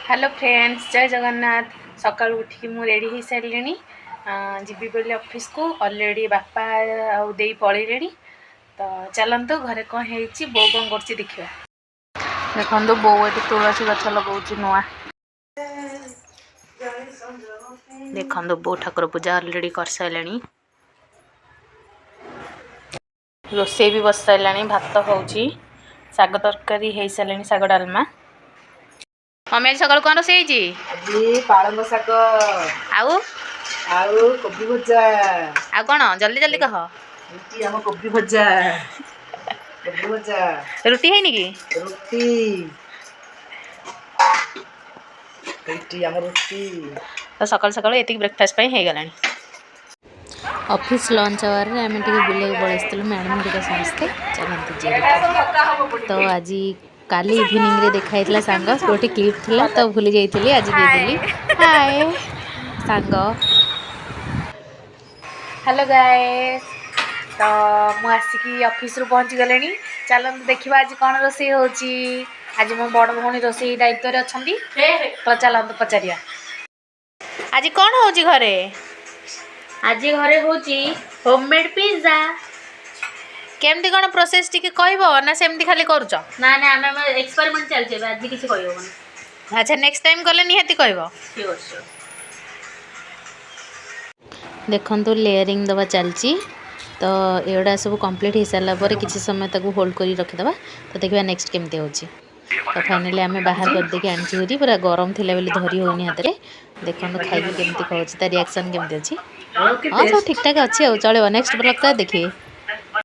Hello friends, ଜୟ ଜଗନ୍ନାଥ। ସକାଳୁ ଉଠିକି ମୁଁ ରେଡ଼ି ହେଇସାରିଲିଣି ଯିବି ବୋଲି ଅଫିସକୁ। ଅଲରେଡ଼ି ବାପା ଆଉ ଦେଇ ପଳେଇଲେଣି। ତ ଚାଲନ୍ତୁ, ଘରେ କ'ଣ ହେଇଛି, ବୋଉ କ'ଣ କରୁଛି ଦେଖିବା। ଦେଖନ୍ତୁ, ବୋଉ ଏଠି ତୁଳସୀ ଗଛ ଲଗାଉଛି ନୂଆ। ଦେଖନ୍ତୁ, ବୋଉ ଠାକୁର ପୂଜା ଅଲରେଡ଼ି କରିସାରିଲେଣି। ରୋଷେଇ ବି ବସିସାରିଲାଣି। ଭାତ ହେଉଛି, ଶାଗ ତରକାରୀ ହେଇସାରିଲାଣି, ଶାଗ ଡାଲମା। ମମି, ଆଜି ସକାଳୁ କ'ଣ ରୋଷେଇ ହେଇଛି? ଆଜି ପାଳଙ୍ଗ ଶାଗ। ଆଉ? ଆଉ କୋବି ଭଜା। ଆଉ କ'ଣ? ଜଲ୍ଦି ଜଲ୍ଦି କହ। ରୁଟି, ଆମ କୋବି ଭଜା, କୋବି ଭଜା। ରୁଟି ହେଇନି କି? ରୁଟି, ଏଇଟି ଆମ ରୁଟି। ତ ସକାଳୁ ସକାଳୁ ଏତିକି ବ୍ରେକଫାଷ୍ଟ ପାଇଁ ହେଇଗଲାଣି। ଅଫିସ୍ ଲଞ୍ଚ ଆୱାରରେ ଆମେ ଟିକେ ବୁଲିବାକୁ ପଳେଇ ଆସିଥିଲୁ, ମ୍ୟାଡ଼ାମ୍ ହେରିକା ସମସ୍ତେ। ଚାଲନ୍ତୁ ଯିବା। ତ ଆଜି କାଲି ଇଭିନିଂରେ ଦେଖା ହେଇଥିଲା ସାଙ୍ଗ। ଗୋଟେ କ୍ଲିପ୍ ଥିଲା ତ ଭୁଲି ଯାଇଥିଲି, ଆଜି ଦେଇଦେଲି। ହାଏ ସାଙ୍ଗ। ହ୍ୟାଲୋ ଗାଏସ୍, ତ ମୁଁ ଆସିକି ଅଫିସରୁ ପହଞ୍ଚିଗଲିଣି। ଚାଲନ୍ତୁ ଦେଖିବା ଆଜି କ'ଣ ରୋଷେଇ ହେଉଛି। ଆଜି ମୋ ବଡ଼ ଭଉଣୀ ରୋଷେଇ ଦାୟିତ୍ୱରେ ଅଛନ୍ତି, ତ ଚାଲନ୍ତୁ ପଚାରିବା ଆଜି କ'ଣ ହେଉଛି ଘରେ। ଆଜି ଘରେ ହଉଛି ହୋମମେଡ୍ ପିଜ୍ଜା। କେମିତି କ'ଣ ପ୍ରୋସେସ୍ ଟିକେ କହିବ ନା ସେମିତି ଖାଲି କରୁଛ? ନା ନା, ଆମେ ଏକ୍ସପେରିମେଣ୍ଟ ଚାଲିଛି ଏବେ, ଆଜି କିଛି କହିହବନି। ଆଚ୍ଛା, ନେକ୍ସଟ ଟାଇମ୍ କଲେ ନିହାତି କହିବ। Sure sure. ଦେଖନ୍ତୁ, ଲେୟରିଂ ଦେବା ଚାଲିଛି। ତ ଏଗୁଡ଼ା ସବୁ କମ୍ପ୍ଲିଟ୍ ହେଇସାରିଲା ପରେ କିଛି ସମୟ ତାକୁ ହୋଲ୍ଡ କରି ରଖିଦେବା। ତ ଦେଖିବା ନେକ୍ସଟ କେମିତି ହେଉଛି। ତ ଫାଇନାଲି ଆମେ ବାହାର କରିଦେଇକି ଆଣିଛୁ ହେରି। ପୁରା ଗରମ ଥିଲା ବୋଲି ଧରି ହେଉନି ହାତରେ। ଦେଖନ୍ତୁ, ଖାଇକି କେମିତି କହୁଛି, ତା ରିଆକ୍ସନ୍ କେମିତି ଅଛି। ହଁ, ସବୁ ଠିକ୍ଠାକ୍ ଅଛି ଆଉ ଚଳିବ। ନେକ୍ସଟ ବ୍ଲଗ୍ଟା ଦେଖିବେ।